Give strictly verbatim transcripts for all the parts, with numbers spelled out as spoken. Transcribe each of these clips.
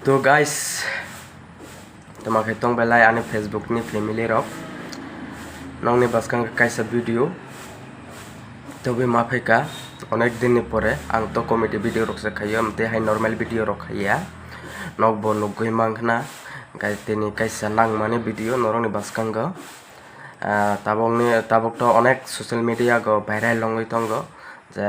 To guys, toma khe tong belai ani Facebook ni family rok. Nokni bwskang kaisa video tobwi ma phaikha, onek din ni pore. Ang to comedy video rok se khaio, amtwi hai normal video rok khaiya. Nokbo nugwi mankhna, guys, tini kaisa nangmani video norokni bwskango. Ah, tabokni, tabok to onek social media go viral wngwi tongo je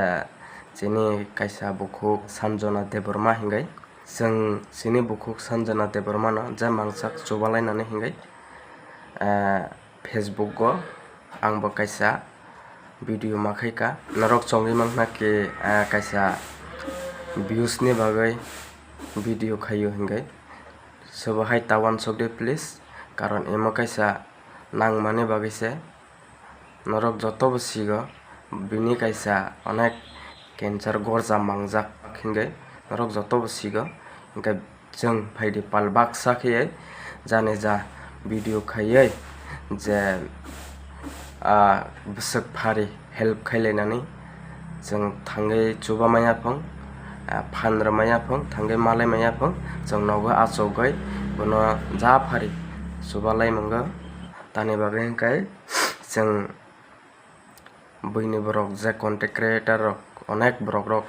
chini kaisa bukhuk Sanjana Debbarma hinwi. Chwng chini bukhuk Sanjana Debbarmano je mangsak chubalainani hinwi, ah, Facebook o angbo kaisa video ma khaika. Norok chongwi mankha khe, ah, kaisa views ni bagwi video khaio hinwi. Sobo hai ta uansukdi please, karon imo kaisa nangmani bagwi se. Norok jotobo sigo, bini kaisa onek cancer gorja mangjak hinwi norok jotobo sigo. Hinkhe chwng phaidi pal baksa khe jani ja video khaiwi je, ah, bwswk phari help khailainani chwng thangwi chuba maya phung, ah, phan rw maya phung, thangwi malai maya phung, chwng nogo achugwi bono ja phari chubalai mwngo. Tani bagwi hinkhe chwng buini borok je content creator rok, onek borok rok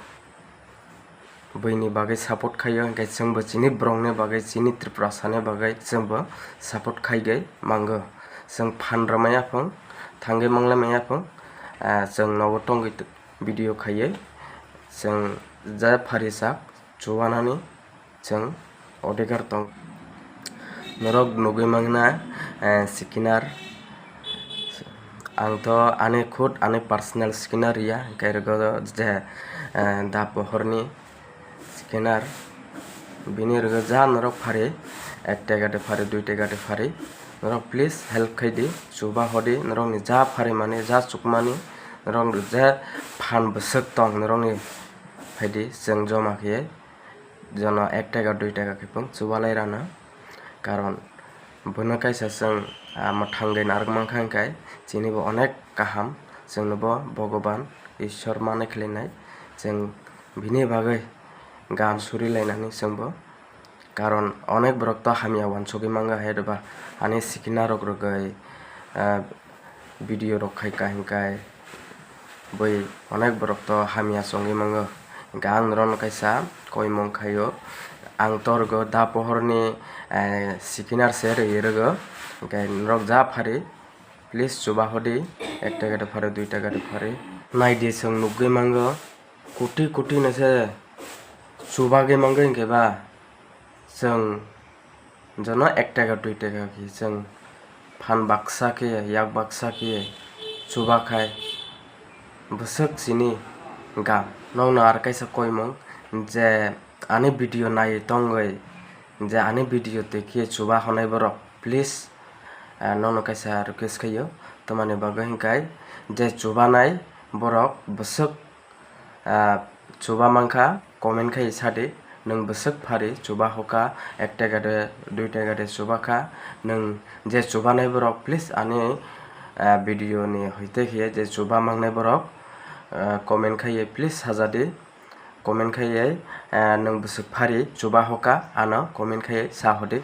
buini bagwi support khaio, hinkhe chwngbo chini borokni bagwi, chini Tripurasani bagwi chwngbo support khaigwi mango. Chwng phan rw maya phung, thangwi manglai maya phung, ah, chwng nogo tongwi video khaiwi chwng je phari sak chubanani chwng odhikar tong. Norok nugwi mangna, eh, scanner. Ang to ani khud ani personal scanner ya, hinkhe rwgo je, eh, da pohorni scanner. Bini rwgo ja norok phari, ek tega de phari, dui tega de phari. Norok please help khai di, chuba hodi, norokni ja phari mani, ja chukmani, norok je phan bwswk tong, norokni phaidi chwng joma khe. Jono ek tega dui tega khe phung chubalai rana. Karon bono kaisa chwng, ah, mwthang de narwk mankha, hinkhe chini bo onek kaham, chwngno bo Bhogoban Ishwar mane khwlainai. Chwng bini bagwi gam suri lainani chwngbo. Karon onek borok to hamya uansugwi mango hai rwba, ani scanner rok rwgwi, ah, video rok khai kaham khai bui onek borok to hamya chongwi mango. Hinkhe ang norokno kaisa koimung khaio, ang to rwgo da pohorni, eh, scanner se rwi rwgo, hinkhe norok ja phari please chuba hodi, ek tega de phari, dui tega de phari. Naidi chwng nugwi mango, koti koti no se chubagwi mango hinkhe ba. Chwng jono ek tega dui tega khe chwng phan baksa khe yak baksa khe chuba khai bwswk chini gam. Nokno ar kaisa koimung je ani video naiwi tongwi je ani video twi khe chuba honai borok please, ah, nokno kaisa request khaio tamani bagwi hinkhe je chubanai borok bwswk ah, chuba mankha, comment khai sadi, nwng bwswk phari chuba hoka, ek tega de, dui tega de chuba kha, nwng je chubanai borok, please ani, ah, video ni hoite khe je chuba mangnai borok, ah, comment khai please sajadi, comment khai, ah, nwng bwswk phari chuba hoka, ano comment khai sa hodi.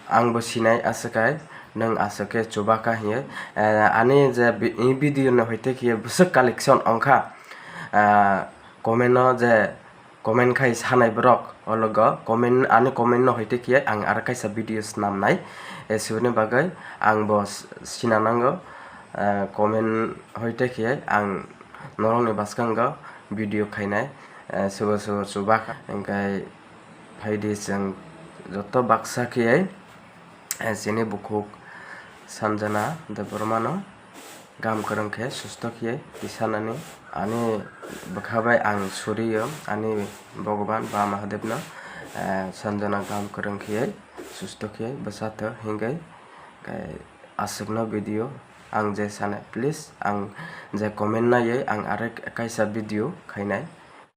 Ang bo sinai aswk hai, nwng aswk khe chuba kha hinwi. Eh, ani je bi-, i video no hoite khe bwswk collection ongkha, ah, comment no je comment khai sanai borok, o logo comment, ani comment no hoite khe ang aro kaisa video swnam nai. Eh, siboni bagwi ang bo s-, sina nango, eh, comment hoite khe ang norokni bwskango video khainai, eh, sobo sobo chuba kha, hinkhe phaidi chwng joto baksa khe, eh, chini bukhuk Sanjana Debbarmano gam kwrwng khe susto khe tisanani. Ani bwkha bai ang surio, ani Bhogoban ba Mahadevno, eh, Sanjana gam kwrwng khe susto khe bwsa tho hinwi, eh, aswkno video ang je sanai, please ang je comment naiwi ang arek kaisa video khainai.